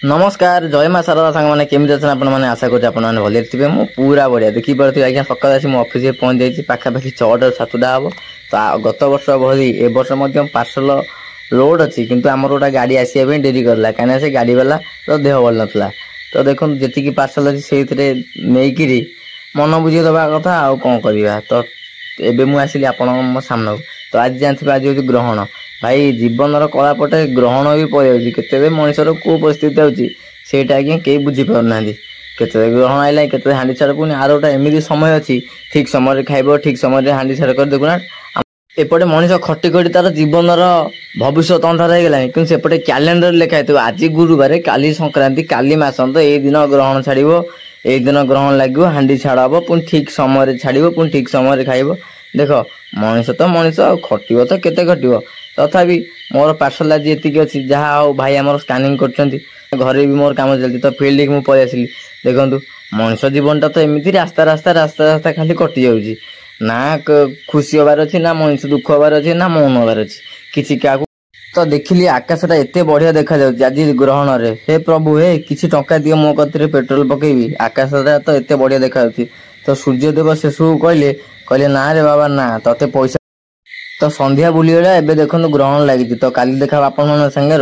ନମସ୍କାର, ଜୟ ମା ଶାରଦା। ସାଙ୍ଗମାନେ, କେମିତି ଅଛନ୍ତି ଆପଣମାନେ? ଆଶା କରୁଛି ଆପଣମାନେ ଭଲରେ ଥିବେ। ମୁଁ ପୁରା ବଢ଼ିଆ। ଦେଖିପାରୁଥିବେ ଆଜ୍ଞା, ସକାଳେ ଆସି ମୁଁ ଅଫିସରେ ପହଞ୍ଚି ଯାଇଛି। ପାଖାପାଖି 6ଟାରୁ 7ଟା ହେବ। ତ ଗତ ବର୍ଷ ଭଳି ଏ ବର୍ଷ ମଧ୍ୟ ପାର୍ସଲ ଲୋଡ୍ ଅଛି, କିନ୍ତୁ ଆମର ଗୋଟେ ଗାଡ଼ି ଆସିବା ପାଇଁ ଡେରି କରିଲା, କାହିଁକିନା ସେ ଗାଡ଼ି ବାଲା ତ ଦେହ ଭଲ ନଥିଲା। ତ ଦେଖନ୍ତୁ, ଯେତିକି ପାର୍ସଲ ଅଛି ସେଇଥିରେ ନେଇକିରି ମନ ବୁଝେଇ ଦେବା କଥା, ଆଉ କ'ଣ କରିବା? ତ ଏବେ ମୁଁ ଆସିଲି ଆପଣଙ୍କ ମୋ ସାମ୍ନାକୁ। ତ ଆଜି ଜାଣିଥିବେ, ଆଜି ହେଉଛି ଗ୍ରହଣ। ଭାଇ, ଜୀବନର କଳା ପଟେ ଗ୍ରହଣ ବି ପଳେଇଯାଉଛି। କେତେବେଳେ ମଣିଷର କେଉଁ ପରିସ୍ଥିତି ହେଉଛି, ସେଇଟା ଆଜ୍ଞା କେହି ବୁଝିପାରୁନାହାନ୍ତି। କେତେବେଳେ ଗ୍ରହଣ ଆଇଲା, କେତେବେଳେ ହାଣ୍ଡି ଛାଡ଼। ପୁଣି ଆର ଗୋଟେ ଏମିତି ସମୟ ଅଛି, ଠିକ୍ ସମୟରେ ଖାଇବ, ଠିକ୍ ସମୟରେ ହାଣ୍ଡି ଛାଡ଼ କରି। ଦେଖୁନା, ଏପଟେ ମଣିଷ ଖଟି ଖଟି ତାର ଜୀବନର ଭବିଷ୍ୟତ ଅନ୍ଧାର ହେଇଗଲାଣି, କିନ୍ତୁ ସେପଟେ କ୍ୟାଲେଣ୍ଡର ଲେଖା ହେଇଥିବ ଆଜି ଗୁରୁବାର, କାଲି ସଂକ୍ରାନ୍ତି, କାଲି ମାସନ୍ତ, ଏଇ ଦିନ ଗ୍ରହଣ ଛାଡ଼ିବ, ଏଇ ଦିନ ଗ୍ରହଣ ଲାଗିବ, ହାଣ୍ଡି ଛାଡ଼ ହବ, ପୁଣି ଠିକ୍ ସମୟରେ ଛାଡ଼ିବ, ପୁଣି ଠିକ୍ ସମୟରେ ଖାଇବ। ଦେଖ, ମଣିଷ ତ ମଣିଷ, ଆଉ ଖଟିବ ତ କେତେ ଖଟିବ? ତଥାପି ମୋର ପାର୍ସଲ ଆଜି ଏତିକି ଅଛି। ଯାହା ହଉ, ଭାଇ ଆମର ସ୍କାନିଂ କରୁଛନ୍ତି। ଘରେ ବି ମୋର କାମ ଚାଲିଛି, ତ ଫିଲ୍ଡକୁ ମୁଁ ପଳେଇ ଆସିଲି। ଦେଖନ୍ତୁ, ମଣିଷ ଜୀବନଟା ତ ଏମିତି ରାସ୍ତା ରାସ୍ତା ରାସ୍ତା ରାସ୍ତା ଖାଲି କଟିଯାଉଛି। ନା ଖୁସି ହବାର ଅଛି, ନା ମଣିଷ ଦୁଃଖ ହବାର ଅଛି, ନା ମୌନ ହବାର ଅଛି କିଛି କାହାକୁ। ତ ଦେଖିଲି ଆକାଶଟା ଏତେ ବଢିଆ ଦେଖାଯାଉଛି ଆଜି ଗ୍ରହଣରେ। ହେ ପ୍ରଭୁ ହେ, କିଛି ଟଙ୍କା ଦିଅ, ମୋ କତିରେ ପେଟ୍ରୋଲ ପକେଇବି। ଆକାଶଟା ତ ଏତେ ବଢିଆ ଦେଖାଯାଉଛି। ତ ସୂର୍ଯ୍ୟଦେବ ସେସବୁ କହିଲେ, ନା ରେ ବାବା ନା, ତତେ ପଇସା। ତ ସନ୍ଧ୍ୟା ବୁଲିଗଲା। ଏବେ ଦେଖନ୍ତୁ, ଗ୍ରହଣ ଲାଗିଛି। ତ କାଲି ଦେଖା ଆପଣମାନଙ୍କ ସାଙ୍ଗେ।